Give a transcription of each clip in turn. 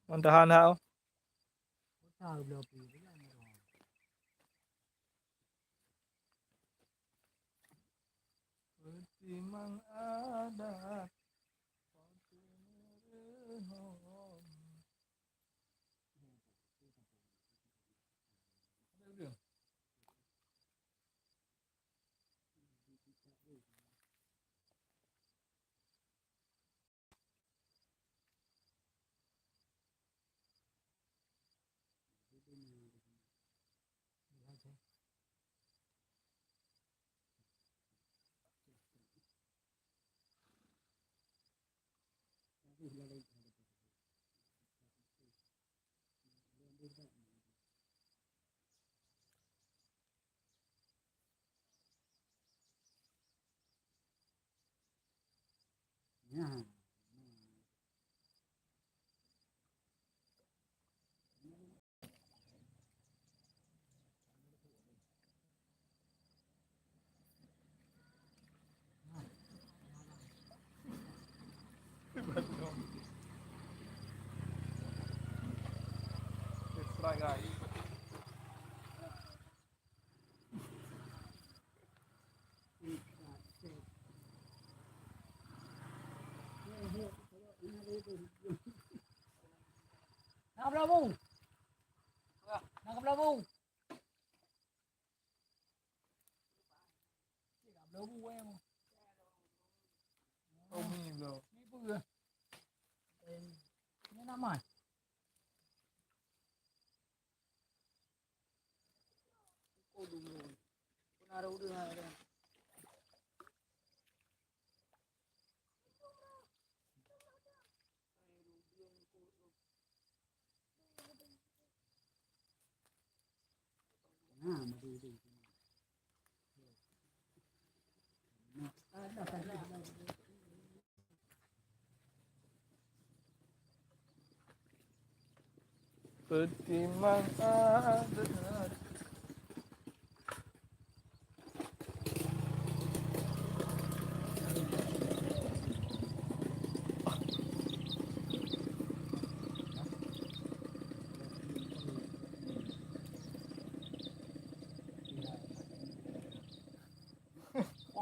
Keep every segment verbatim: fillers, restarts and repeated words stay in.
Meudahan hau. Peutimang adat. Na keubloe bu. Na keubloe bu. Ka bloe bu, eh, mo. Oh, mi bloe. Mi peue? Nyan na mai. Oh, dulu. Pernah ada udah ada. Peutimang adat.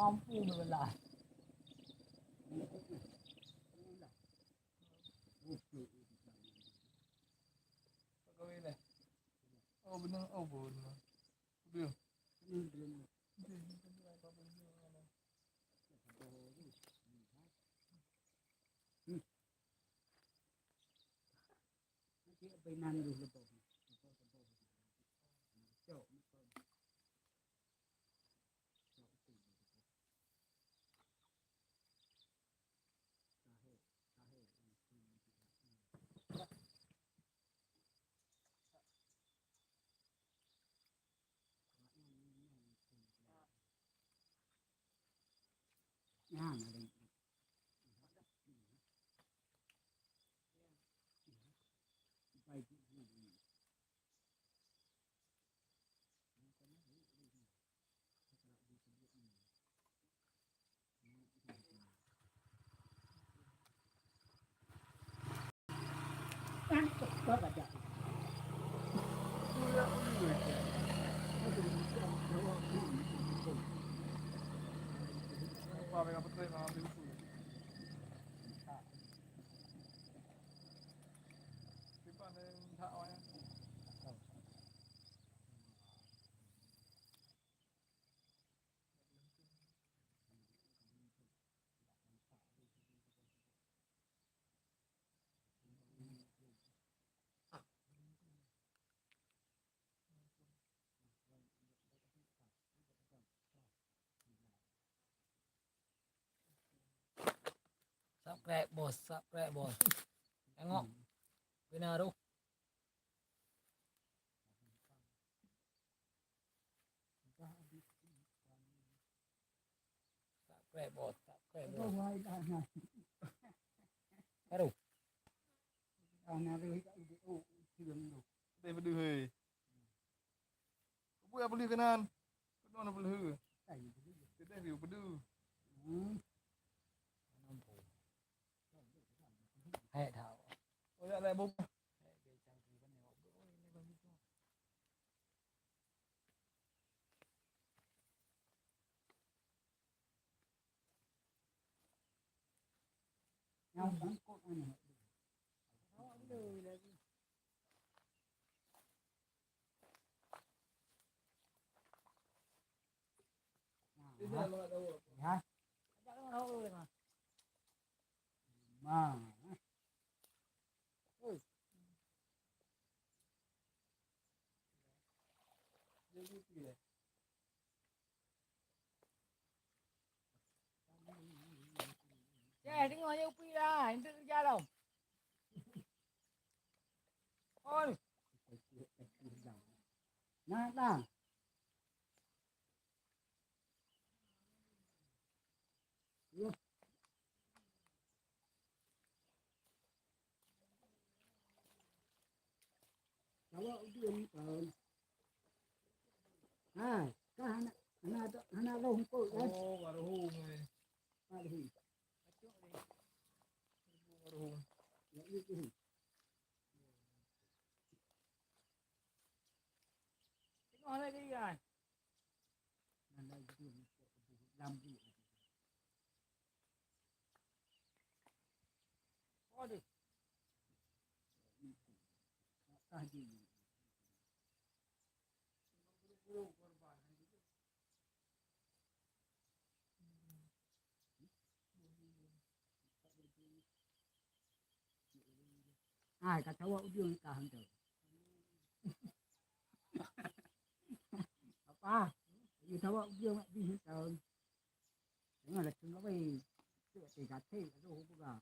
Ampun lah. Oh, beuna, oh, beuna. Beuna. Subscribe, Bos, subscribe, Bos. Tengok. Bina roh. Subscribe, Bos, subscribe, Bos. Baru. Hana lé ka udép, oh, siang tu. Udép peudeuh, hei. Peue peuleueh keunan? Keunoe na peuleueh. Ai, peudeuh. Teuntèe peudeuh. Hmm. Hai dah. Oh, ya, lah, bom. Nyang bungkot ni. Awak dulu lagi. Nah, ya. Ajak orang awak dulu, Mas. Nah. Oi. Ceh, teungoh je upui dah, enteuk keurija lom. Oi. Nah, nah. Yah. Awak udeueng, kan. Hai, ka hana, hana, hana roh eungkôt, kan? Oh, ka roh, eh. Ka roh. Ka roh. Ya, ya, ya. Tengok lagi, kan? Nan laju lam buet. Waduh. Tah di. Hai, ka tawa ujong ka hanteu. Apa? Yu tawa ujong mak bih hanteu. Jangan lah tengok wei. Tu ati gati tu buka.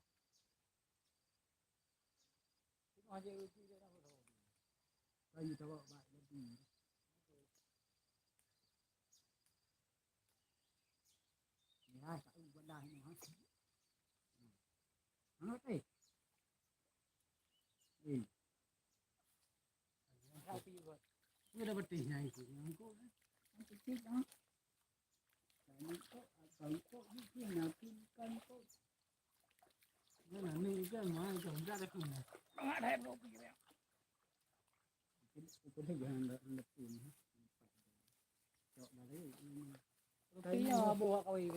Tengok aja uji dia dah. Kayu tawa bak jadi. Ya, tak tahu belah ni, ha. Hangat, eh. Eh. Ini dah betis nya itu. Yang tu, eh. Yang kecil, ha. Yang tu, yang tu, yang tu, yang tu. Mana ni kan, mana kan, dah ada tu. Hangat dah, bro, pergi dia.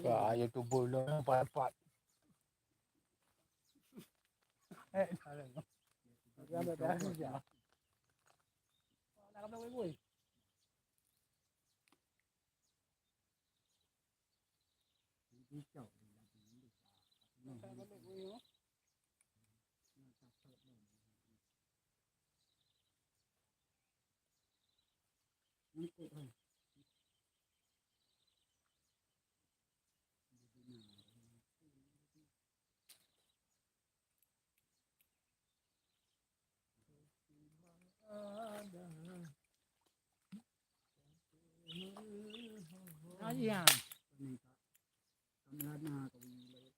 Ka ayo tubuh lo empat-empat. Eh, salah. Dia ambil dah. Nak kena wei-wei. Ayan. Meulana beutôi.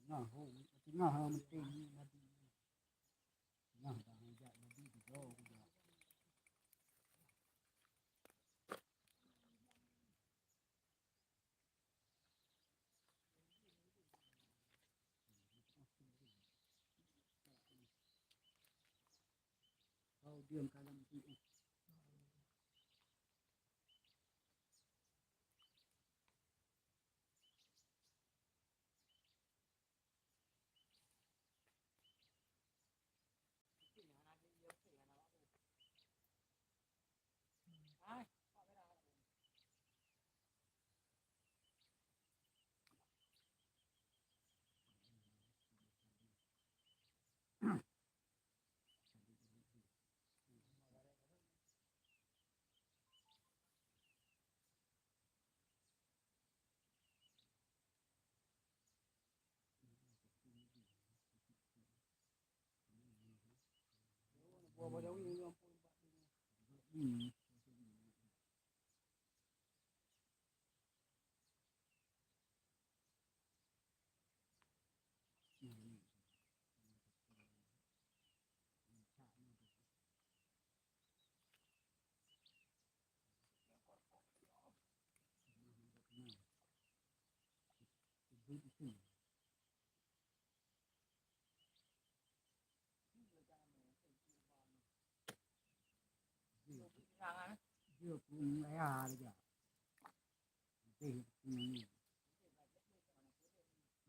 Teungoh, teungoh, teungoh.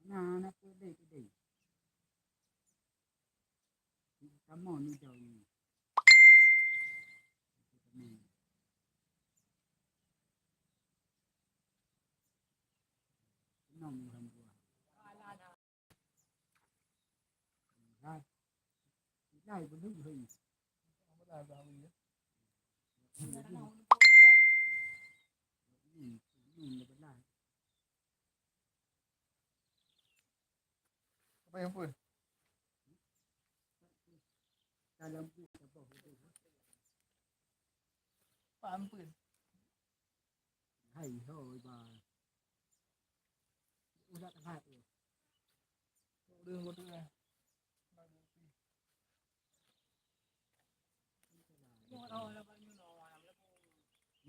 Na, na peudeh, peudeh. Kamoe nidong nyoe. Keunong lôn buah. Hai. Hai, beuleueng hai. Hmm, hmm, beuleueng. Apa nyang pun? Dalam buet saboh. Paham pun? Hai ho ba. Udah tepat tu. Udah, udah.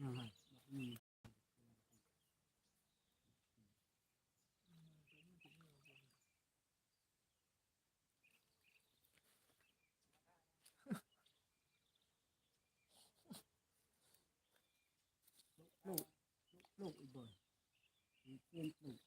Nah, hmm. Pluk, pluk, pluk, Iboy. Mungkin pluk.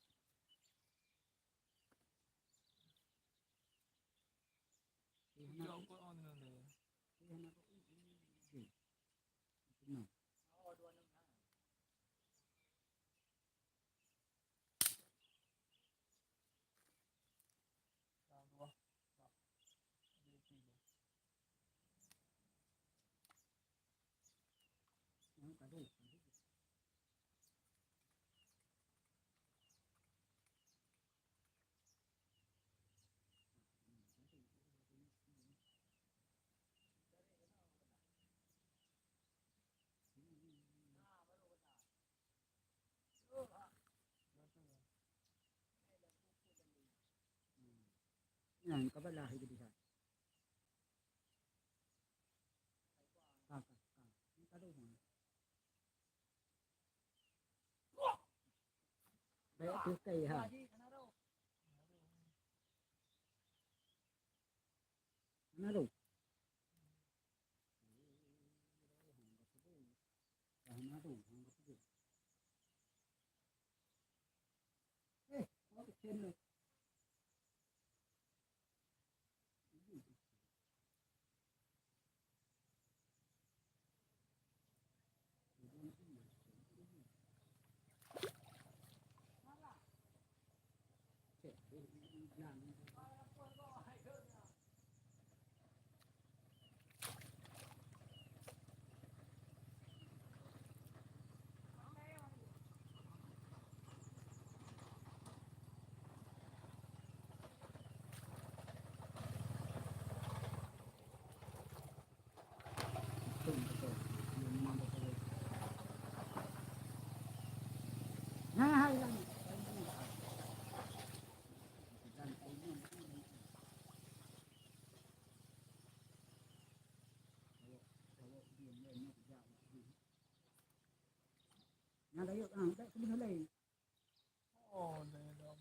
Nyan ka balah itu bisa. Ka, ka, ka. Ini ka dong. Baik tu kai ha. Mana tu? Mana tu? Eh, oh, kecil tu. Nah, dah yuk, ah, tak boleh lagi. Oh, dah, dah.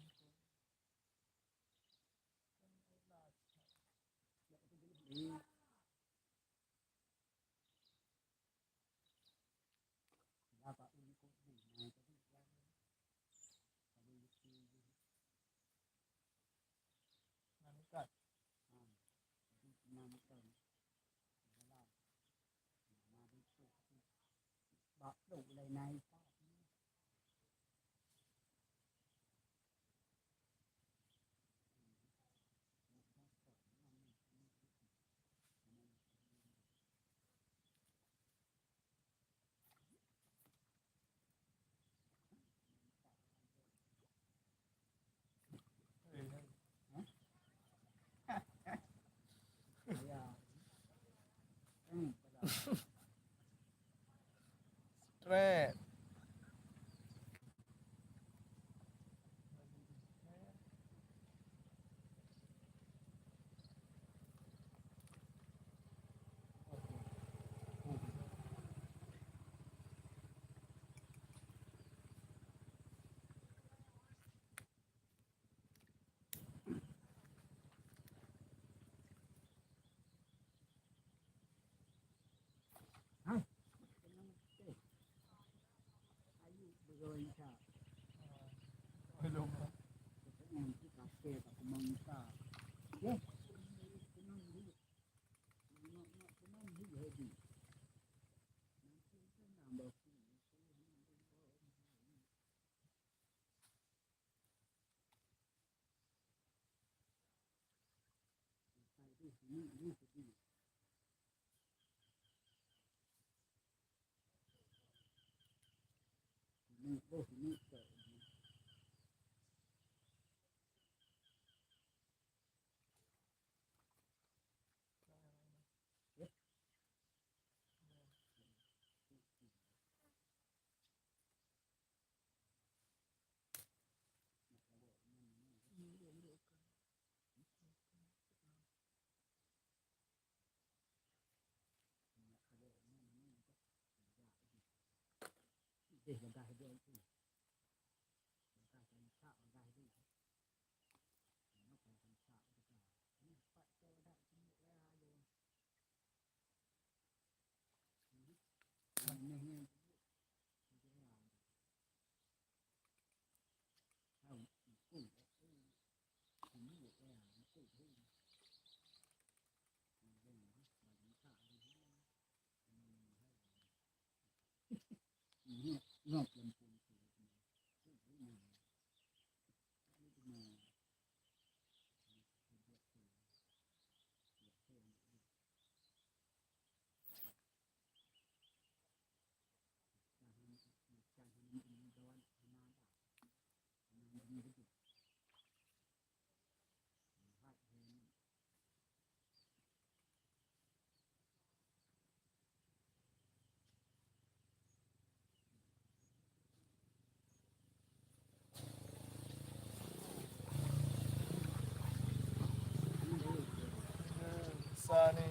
Sani.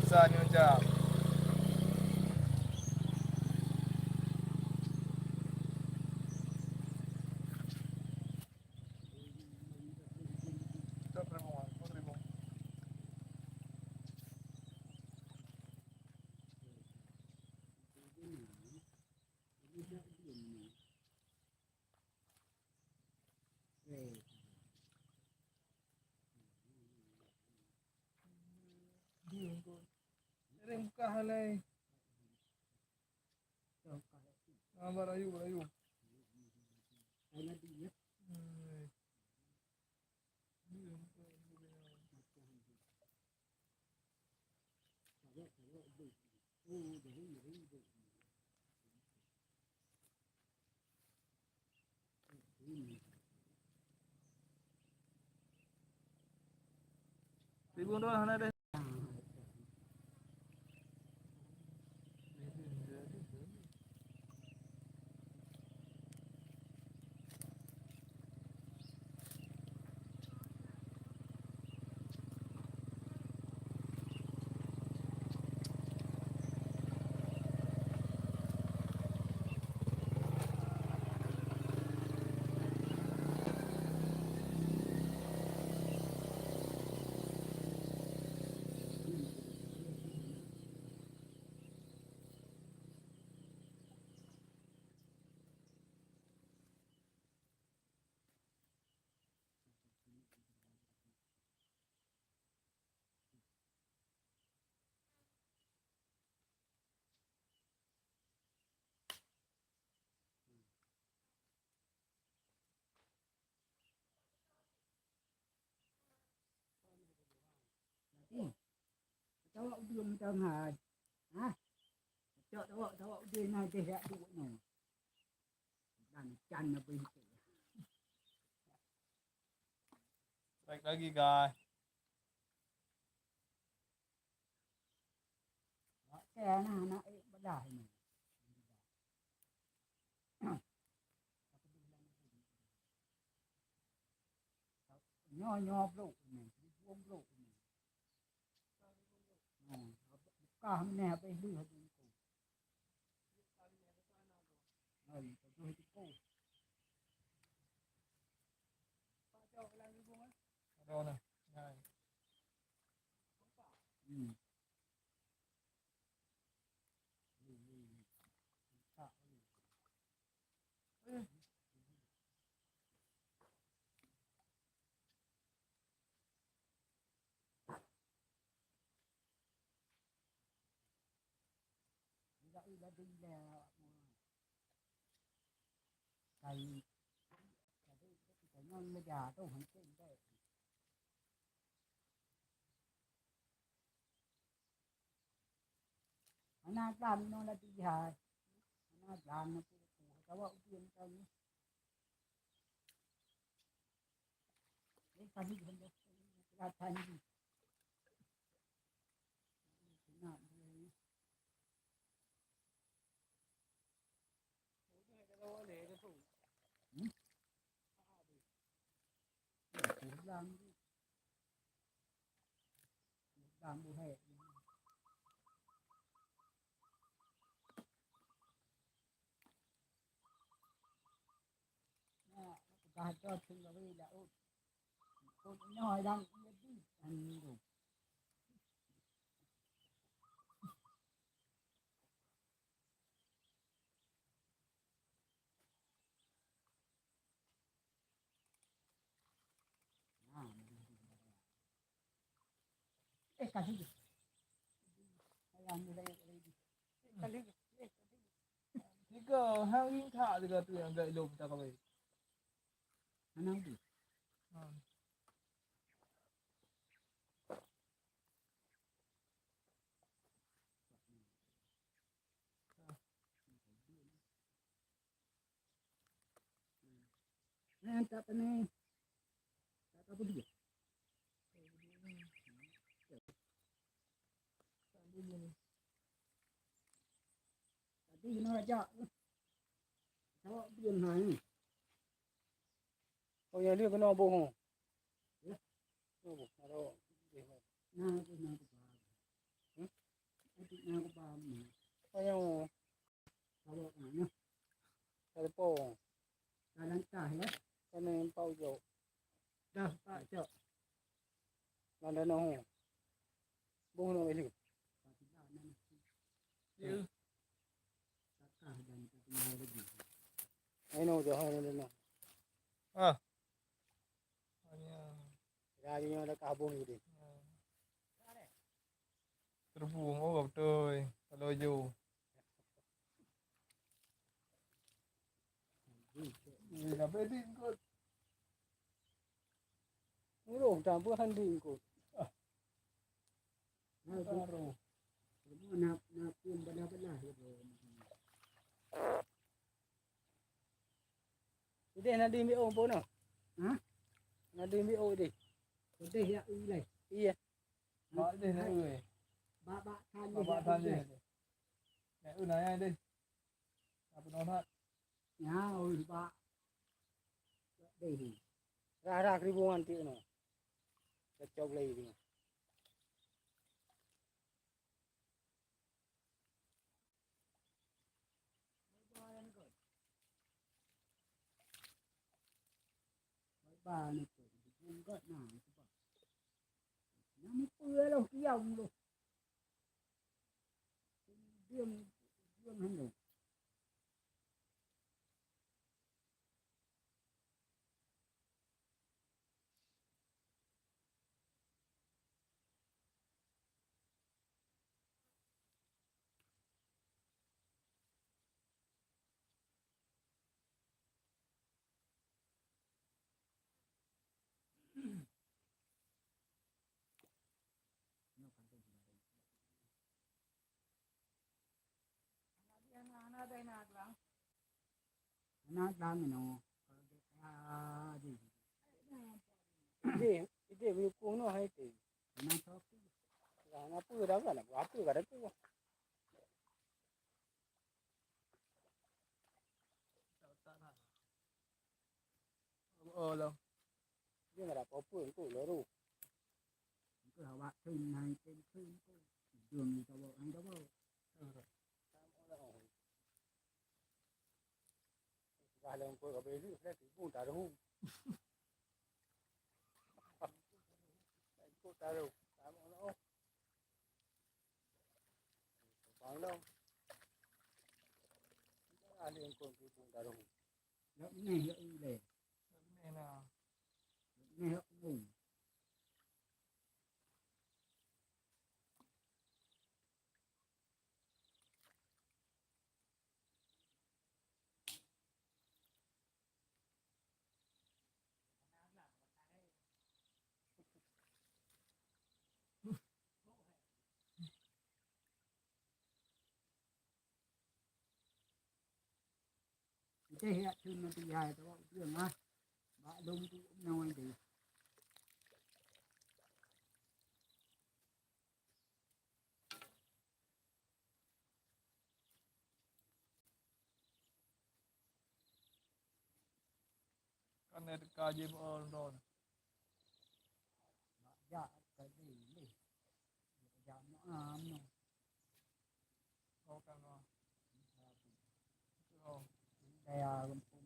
Sani ucap. Ring kah lei. Ah, barayu, barayu. Hmm. Ribung doang hana deh. Tawak udeueng mantong hai. Hah? Cok tawak, tawak udeueng hai deh yak duek nyoe. Dan can na beuh itu. Baik lagi, guys. Oke, nah, anak eh bedah ini. Nyoe, nyoe blok ni, buông blok ni. Hmm, buka ni habis lu habis tu. Hai, tu tu. Ada nah. Hai. Hmm. Na blang inoe laju jihai. Na blang na pue-pue. Kawa ujeuen tahun ni. Eh, tadi kan dah. Kelihatan ni. Nak dia ni. Hmm? Blang. Blang bu hai. Nah, peugah jot seugawi laôt. Kôt nyoe lam ié jih, andu. Nah, eh, kasih. Ayam ni lagi, lagi. Kasih. Eh, kasih. Tiga, hang ringkak tiga tu yang agak ilong tak kawai. Mana tu? Ha. Nah, tak pernah. Tak tahu dia. Tapi kena ajak. Awak dia nah ni. Oh, yang dia kena boh. Ya. Oh, ada. Nah, itu nah aku paham. Hmm? Itu nah aku paham. Oh, yang Kalau mana? Kalau po. Dalam tah ya. Sana yang pau jauh. Dah pak cok. Mana noh? Boh noh itu. Ya. Takah dan tak kenal lagi. Ayo noh jauh noh. Ah. Hanya. Dah nyoe dah kahbong gitu. Terbueng, oh, beutôi. Kalau jo. Eh, sampai di engkot. Urung campur handi engkot. Ah. Baru. Nak, nak pun belah-belah gitu. Ideh na di miôh pun noh. Ha? Na di miôh ideh. Ideh ya ulai. Iya. Bak ideh na ulai. Bak, bak tan ideh. Bak tan ideh. Na ulai ideh. Apa noh hat? Ya, ui bak. Ideh. Rah-rah keribungan ti noh. Kacau lagi dia. Ba ni tu, bungkot na, tu ba. Nama pula lah kiam tu. Diam, diam hanya. Hana dang inoe. Ideh, ideh meuyukoh noh hai ideh. Hana soe pih. Lah, ngapa dah kan? Apa dah tu? Oh, lah. Dia nak apa-apa tu, lalu. Itu awak tu naik tu, tu. Dum di tawak, naik tawak. Bah lôn kôt ka beuh lheueh, lheueh tibung taroh. Kôt taroh. Taroh. Bang lôn. Bah lôn kôt tibung taroh. Lôn neh lôn ilèe. Lôn neh na. Lôn neh lôn ilèe. Teh yak tu nanti hai tu dia mah. Bak dong tu noi deh. Kan ada kaji pun don. Bak jak ka deh. Jak meuam. Oh, kan, oh. Oh. Daya gampông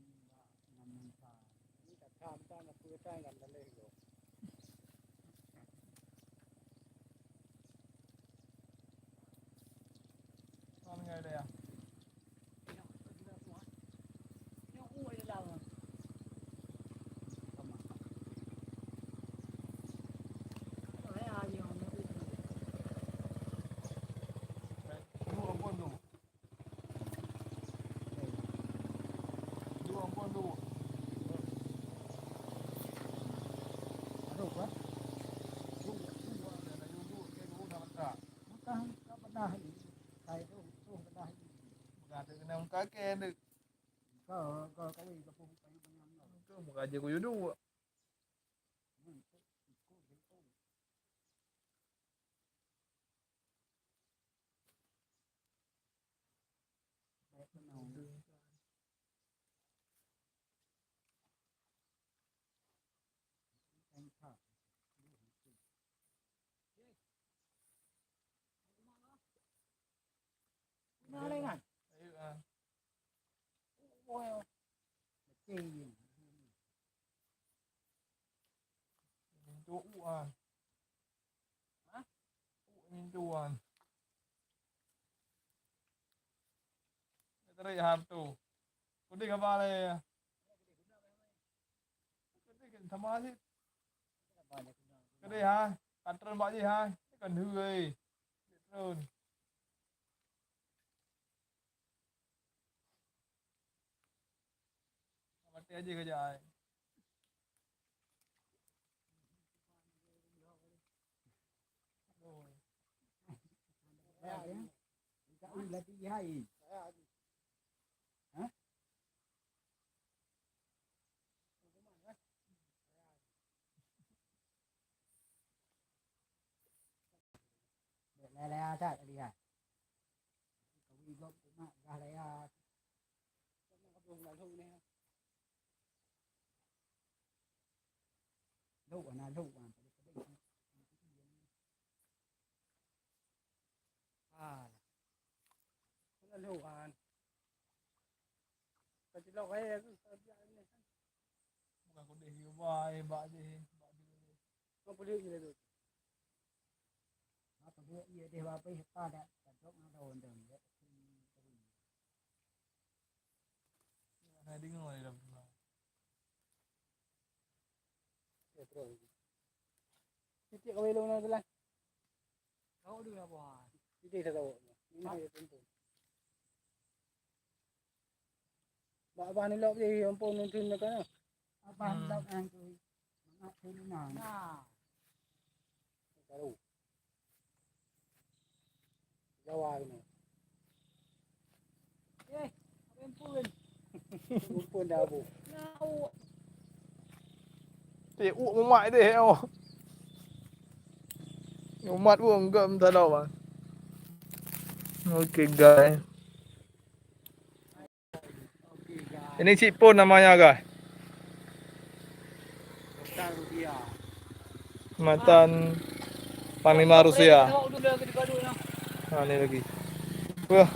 ngon mangsa. Ini tak tham ta nak peue tai kan daleh go. Mana ngai daya? Ka, ka, ka wei ka pun kayu banyak. Ka muka aja kuyudu. Nah, lengan. Ayo, ah. Oh, oh. Mintu u, ah. Hah? U mintu, ah. Tarik ham tu. Kuding apa le? Kuding sama sit. Kuding ha, patron bak jih ha. Kan hui. Patron. Mati aja kerja ai. Lé-lé that tadi ha. Kawi gob mak gah laya. Lhok na lhok na. Ah. Lhok an. Ka cilok ai aku. Bukan kudeh yo bai bak je, bak je. Apa dia ni tu? Apa dia ia deh bak apa pada tak dok na daun dah. Nah, dengar ni dah. Ya, terus. Titik kawai lom na tu lah. Kau dulu apa? Titik dah tahu. Ini dia tentu. Bak abah ni lok deh, ampun nonton dekat nah. Abah ni lok nang tu. Mak tu ni nang. Nah. Baru. Jawa ni. Eh, ampun. Ampun dah, Bu. Nah, u. Ti uek mumat deh, oh. Mumat pun enggak meusalah, bang. Okay, guys. Ini cik pun namanya, guys. Matan Panglima Rusia. Ha, ni lagi. Wah.